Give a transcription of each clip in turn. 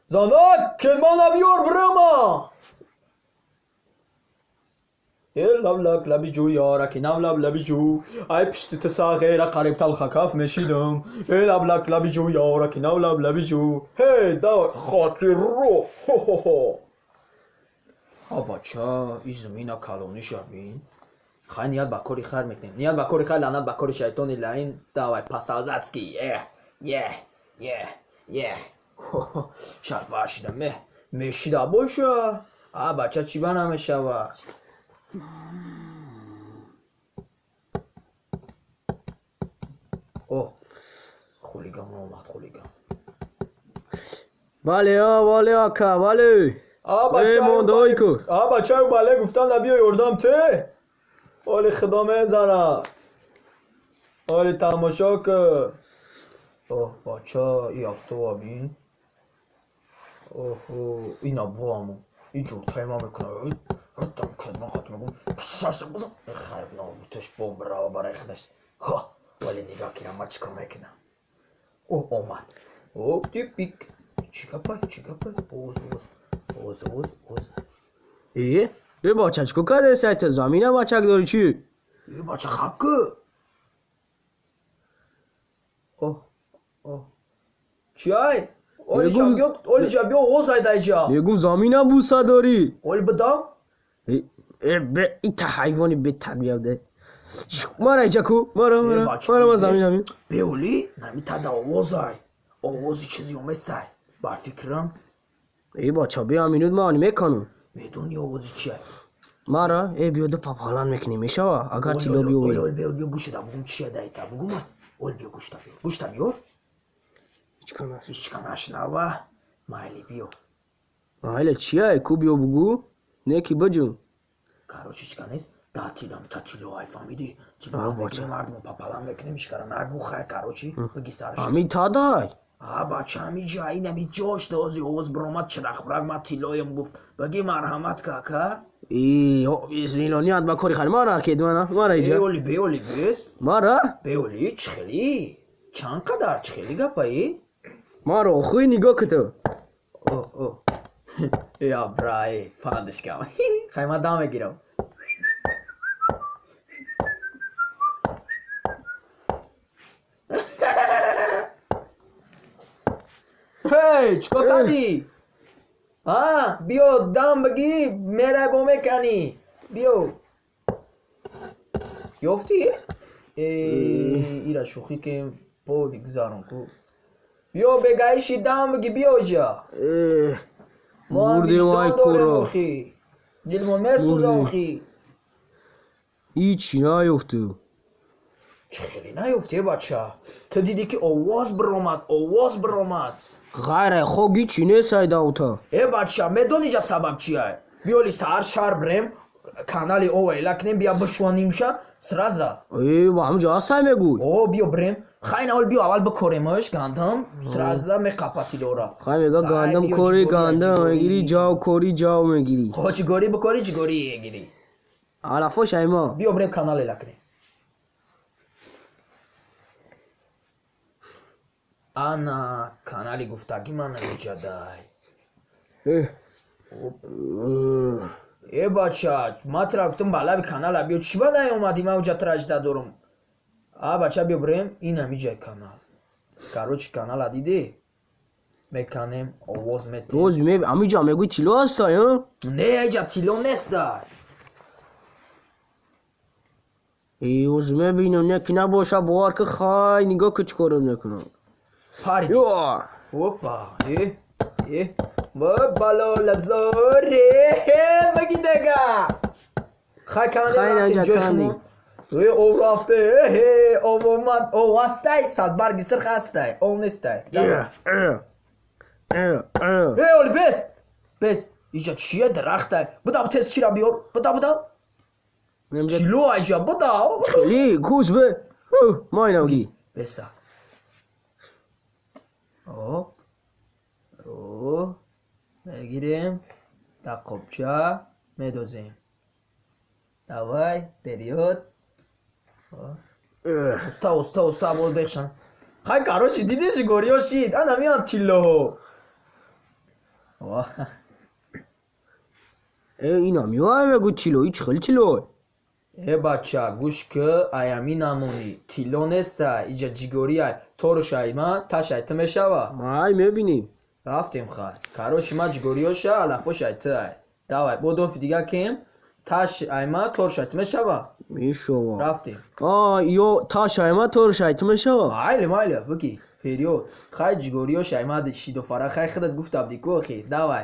Занак, келмана биёр, бирама. Э лаблак лаби ҷӯ, ёраки нав лаб лаби ҷӯ, ай пишти ту сағира қариб талхакаф мешидам. Э лаблак лаби ҷӯ, ёраки нав лаб лаби ҷӯ, ҳей, давай, хотирро. Хо-хо-хо. А бача, и замина калониша бин. Хай, ният ба кори хайр мекунем, ният ба кори хайр, лаънат ба кори шайтони лаин. Давай, по-солдатски, е е е е. Шарпа шида ме мешида боша. А бача, чӣ ба намешава? О, хулиган омад, хулиган. Бале, а бале, ака, бале. А бача. Э, мондой ку. А бачаю, бале гуфтан, биё ёрдам те. Оли худо мезанад, оли тамошо кун. Оҳ, бача, и автоба бин. Оҳо, ина буаму и ҷуртаи ма мекунад. Там кадма хат мегум, шашта бузан. Хайр, нобуташ бомб рава барои худаш. Ҳа, вале нигоҳ кунам, ма чӣ кор мекунам. О, омад. О, типик, чӣ гапай, чӣ гапай? Оз, оз, оз, оз, оз. Э э, бача, чӣ кор кардеси? Ту замина бачак дорӣ чӣ? Э, бача, хаб ку. Оҳ, оҳ, чиай? Оли чабиё, оли чабиё, оз айдайҷа. Мегум, замина буса дорӣ. Оли бидам. Э, ита ҳайвони бетарбия де, мара иҷа ку, мара, мара, мара, ма замина бин. Беоли намитада овозай, овози чизи оместай ба фикрам. Э, бача, биё, минут, ма ани меканум. Медони овози чиай? Мара, э, биё, ду папалан мекунем, мешава, агар тилло биёвӣ. Оли, биё, биё, гӯшта бугум, чия дайта бугума. Оли, биё, гӯшта биёр, гӯшта биёр. Ҳичка нашнава, майли, биё. Майли, чия ку, биё, бугу, не ки биҷун. Короче, ҳичка нест да, тилам та тилло ай, фаҳмидӣ? Тилло мекунем, мардумо папалан мекунем, ҳичкара нагу. Хай, короче, биги сараш. Ами тадай. А бача, ами ҷа, инами ҷош дози овоз биромад, чирахбирак, ма тиллоем гуфт. Баги, марҳамат, кака. Бисмилло, ният ба кори хайр, мара кед, мара, мара иҷа. Беоли, беоли, бес. Мара. Беоли, чӣ хели, чанд қадар, чӣ хели гапаи? Маро охуй, нигоҳ ку ту. О, о, я брай, фандишкам. Хай, ма дам мегирам. Ҳей, чӣ кор кардӣ? А биё, дам бигӣ, мерай, бо меканӣ, биё. Ёфтӣ? Ира шӯхӣ кем, поли гузарон ку. Биё, бегаиши, дам бигӣ, биё иҷа. Мо ҳам Бурдем ай виҷдон дорем. кора. Охи, дилмон месӯза. Бурдем. Охи. Ҳичи наёфту. Чӣ хеле наёфте, бача? Ту дидӣ, ки овоз биромад, овоз биромад. Ғайра хок ҳичи нест айдаута. Э, бача, медонӣ ҷа сабаб чия? Биёли саҳар шаҳр бирем, канали ова эла кунем, бия бишвонимша сразу. Э, ба ҳамҷо ҳастай, мегӯй? О, биё бирем. Хай, навол, биё, аввал бикоремаш гандам, сразу меқапа тилора. Хай, мега, гандам кори, гандам мегирӣ, ҷав кори, ҷав мегирӣ. Хо, чигорӣ бикорӣ, чигорӣ мегирӣ. Алафо шайма. Биё бирем, канал эла кунем. Ана канали гуфтагӣ ман намеҷадай. Э, бача, ма тра гуфтам, ба лаби канала биё, чӣ ба наёмадӣ? Ман уҷа тра жида дорам. А бача, биё бирем, ин ҳамиҷаи канал. Короче, канала дидӣ, меканем, овоз метем. Оз ҳамиҷа мегӯй, тилло ҳастай, а? Не, иҷа тилло нестай. Э, оз мебинам, не ки набоша, бовар ки, хай, нигоҳ ки чӣ корот мекунам. Пари. Ё. Опа, э э, бало лазоре, баги дега. Хай, канали Хай, рафтем. наҷа, Ҷои канди. хумон. Э, ов рафте, э, ов омад, ов ҳастай, садбарги сирх ҳастай, ов нестай. Э, э, э, э. Э, оли, бес, бес, иҷа чия, дарахтай? Будав, тез чира биёр, будав, будав. Немҷа. Тилло айҷа, будав. Хели кус бе, майнавги. Беса. Оп, о, мегирем, дар қобча медозем. Давай, вперёд. Уста, уста, уста, бол бехшан. Хай, короче, дидӣ, чӣ гориё шид? Ана меян тиллоҳо. Э, ина миёай мегӯ тилло, ич хеле тилло. Э, бача, гӯш ки, аями намонӣ. Тилло неста, иҷа ҷигорӣ ай. Торш айма, таш ай ту мешава? Май мебинем. Рафтем хай. Короче, ма ҷигориёша, алафош ай ту ай. Давай, бо дофи дига кем, таш айма, торш ай ту мешава? Мешава. Рафтем. А, ё таш айма, торш ай ту мешава? Майли, майли, бики. Вперёд. Хай ҷигориёш айма шидофара, хай худат гуфта будӣ ку охи. Давай.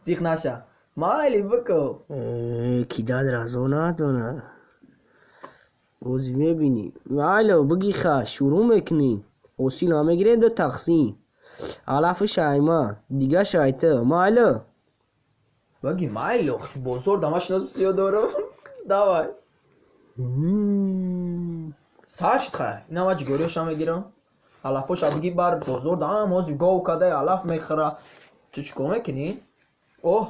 Зиқ наша. Майли бику. Э, кидад разо надона. Боз мебинӣ. Майли, биги ха, шурӯъ мекунӣ. Ҳосил мегирем ду тақсим. Алафи шайма, дига шайта. Майли. Баги майли, охи бозор дамаш нас бисёр дорам. Давай. Сар шид хай. Ина ма ҷигориёша мегирам. Алафоша биги бар бозор дам ҳозир гов кадай алаф мехӯра. Ту чӣ кор мекунӣ? Оҳ.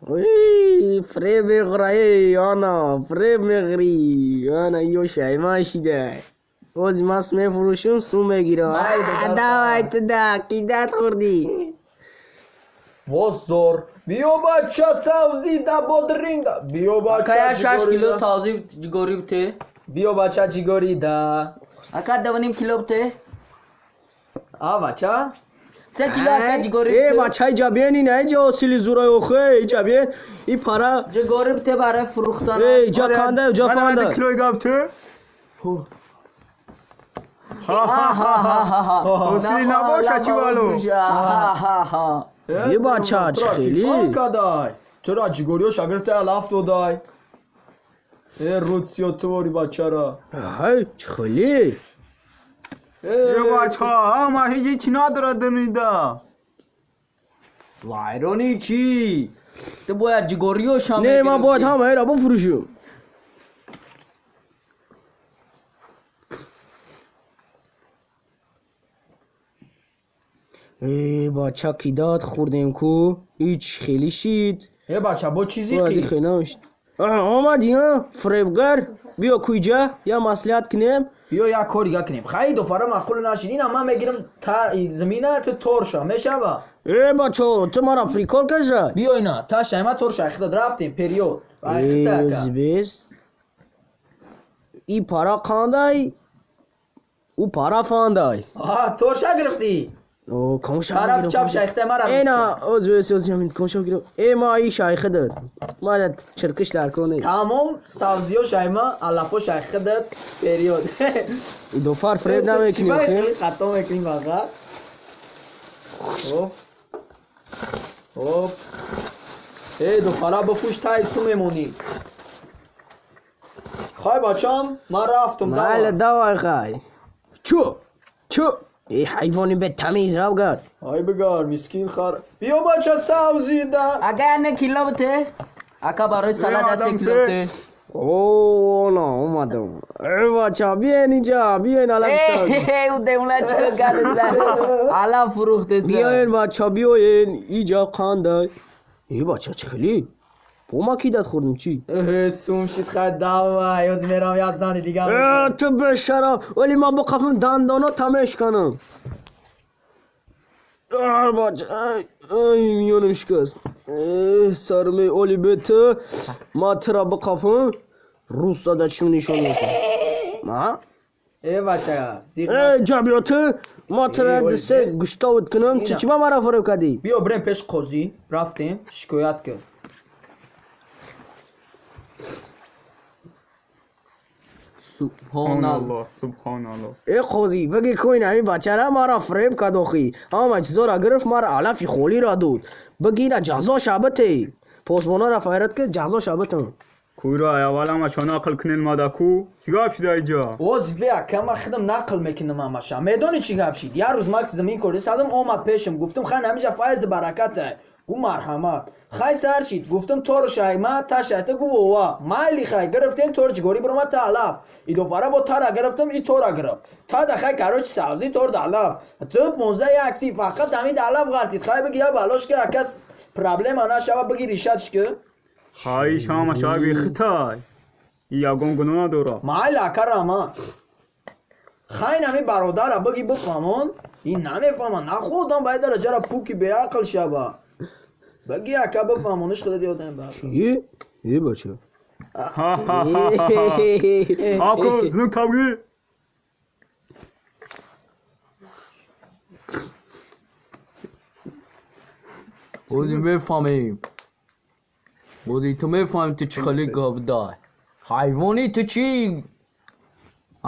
Эй, фреб мехӯра, эй, ана, фреб мехӯрӣ. Ана, ё шайма шида. Боз мас мефурӯшум, сум мегирам. Майли, додар, Давай хай. туда, кидат хӯрдӣ. Бозор. Биё бача савзӣ да бодринг да. Биё бача Ака я 6 ҷигорӣ кило да. савзи ҷигорӣ бте. Биё бача ҷигорӣ да. Ака 2.5 кило бте. А бача? 3 кило ака ҷигорӣ Э, бте. бача, иҷа биен, ина иҷа ҳосили зурай охе, иҷа биен. И пара. Ҷигорӣ бте барои фурӯхтан. Э, иҷа қанда, иҷа фанда. Килои гап ту? Ҳосили набоша чӣ вало? Е, бача, чӣ хеле? Телефон кадай. Тура ҷигориёша гирифта алаф додай. Э, рутсиё твори бачара. Ҳай, чӣ хеле? Е, бача, ама ҳеҷ чи надорад дунида. Вайрони чӣ? Ту бояд ҷигориёша Не, ман бояд ҳамаеро бифурӯшам. Э, бача, кидат хӯрдем ку? Ич хеле шид. Э, бача, бо чӣ Бояд зиқӣ? хеле шид. Омадӣ, а? Фребгар, биё куйҷа, я маслиҳат кунем. Биё як кор дига кунем. Хай дофара маъқул нашид. Ина ман мегирам та замина ту торша мешава? Э, бачо, ту мара прикол каша? Биё ина, та шайма торша айхидат рафтем, период. Айхита ака. Збес. И пара қандай? У пара фандай. А, торша гирифтӣ? О, комша. Тараф чап шайхта мара. Эна, оз бес, оз ямин комша гирифт. Э, ма и шайхи дод. Мара чиркиш дар кони. Тамом савзиё шайма, алафо шайхидат, период. Дофар фреб намекунӣ, охе? Хато мекунӣ фақат. Оп. Оп. Э, дофара бифӯш тай су мемонӣ. Хай бачам, ман рафтам. Майла, Давай. давай хай. Чу? Чу? Э, ҳайвони бетамиз, равгар. Ай бигар, мискин хар. Биё бача савзӣ да. Ака я 9 кило бте. Ака барои салат я 3 кило бте. О, на, омадам. Э, бача, биен инҷа, биен алафи савзӣ. Э, у демуна чӣ кор кардеса? Алаф фурӯхтеса. Биёен, бача, биёен, иҷа қандай. Э, бача, чӣ хеле? Бо ма кидат хӯрдем чӣ? Э, сум шид хай давай, ёз мерам як зани дига. Э, ту бешараф, вале ман бо қафам дандона тамешканам. Ар, бача, ай, ай, миёнам шикаст. Э, сарме оли бе ту, ма тура биқафам, рус дада чӣ нишон мекунам. А? Э, бача, зиқ Э, наша. ҷа биё ту, ма тура Э, оли се бес. гуштоват кунам, чӣ Ина. чӣ ба мара фурӯб кардӣ? Биё бирем пеш қозӣ, рафтем, шикоят кун. Субҳоналлоҳ. Субҳоналлоҳ, субҳоналлоҳ. Э, қозӣ, биги ку ин ҳамин бачара мара фреб кард охи. Ҳама чизоро гирифт, мара алафи холиро дод. Бигира ҷазоша бите. Посбонара файрат ки ҷазоша битам. Куйро аввал ҳамаша нақл кунен мадаку. Чӣ гап шида иҷа? Оз бия, кама худам нақл мекунам ҳамаша. Медонӣ чӣ гап шид? Як рӯз ман замин кори садам омад пешам, гуфтам хай ҳамиҷа файзи бараката. Гу марҳамат. Хай сар шид, гуфтам тор шайма, та шайта гу ова. Майли хай гирифтем тор ҷигорӣ биромад та алаф. Идофара бо тара гирифтам и тора гирифт. Та да хай короче савзӣ тор да алаф. Ту 15 як си фақат ҳамин да алаф ғалтид. Хай биги я балош ки акас проблема нашава биги ришатш ки. Хаиш ҳамаша айби хитай. И ягон гуноҳ надорад. Майли ака рама. Хайн ами бародара бигӣ бифаҳмон, ин намефаҳма, находам ба дараҷара пуки беақл шава. Бигӣ ака бифаҳмониш худат ёдам ба. Чӣ? Э бача. Ако знук табги. Ози мефаҳмем. Ози ту мефаҳмӣ ту чӣ хеле гап дай. Ҳайвони ту чӣ?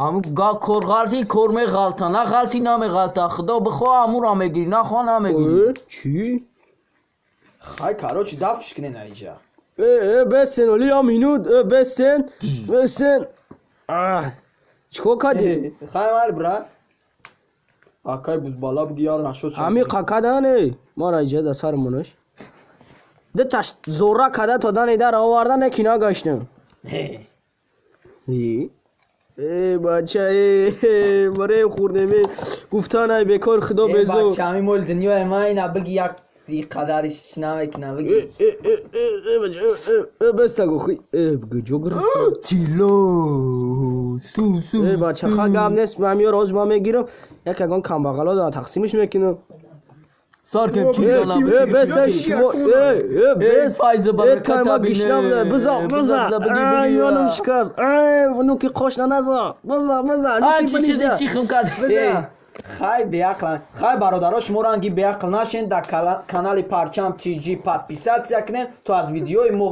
Ҳаму га кор ғалти кор меғалта, на ғалти намеғалта. Худо бихоҳ ҳамура мегирӣ, нахоҳ намегирӣ. Э, чӣ? Хай короче дафш кунен аиҷа. Э, э, бестен, оли я минут, э, бестен, бестен. Ах, чикор кардӣ? Хай мал бра. Акай бузбала бигӣ яр нашод. Ами қакадане, мара иҷа да сармонаш. Ду таш зора када то дани дар оварда неки нагаштам. Э, э, бача, э, барои хурдеме гуфтан ай бекор худо Э безор. бача ами мол дунёи ма ина бигӣ як қадариш намекунам Э, бигӣ. э, э, э, э, бача, э, э, э, беста гухи, э, гуҷо гирифт? Тилло, су су. Э, бача, ха гап нест, ман миёр ҳозир ман мегирам, як ягон камбағало дорам тақсимиш мекунам. Сар кем чӣ Э, донам. э, беста шумо, э, э, бес, файза э, баракат тайма бинe. гишнам, биза, Биза, биза, биза, биги, ай, биги, ёнам а. шикаст, ай, нуки қошна наза, биза, биза, А нуки чӣ чизе бинишда. сихм кард? Биза. Хай беақл. Хай бародаро шумо ранги беақл нашен, дар канали Парчам ТЖ подписаться кунен, то аз видеои мо.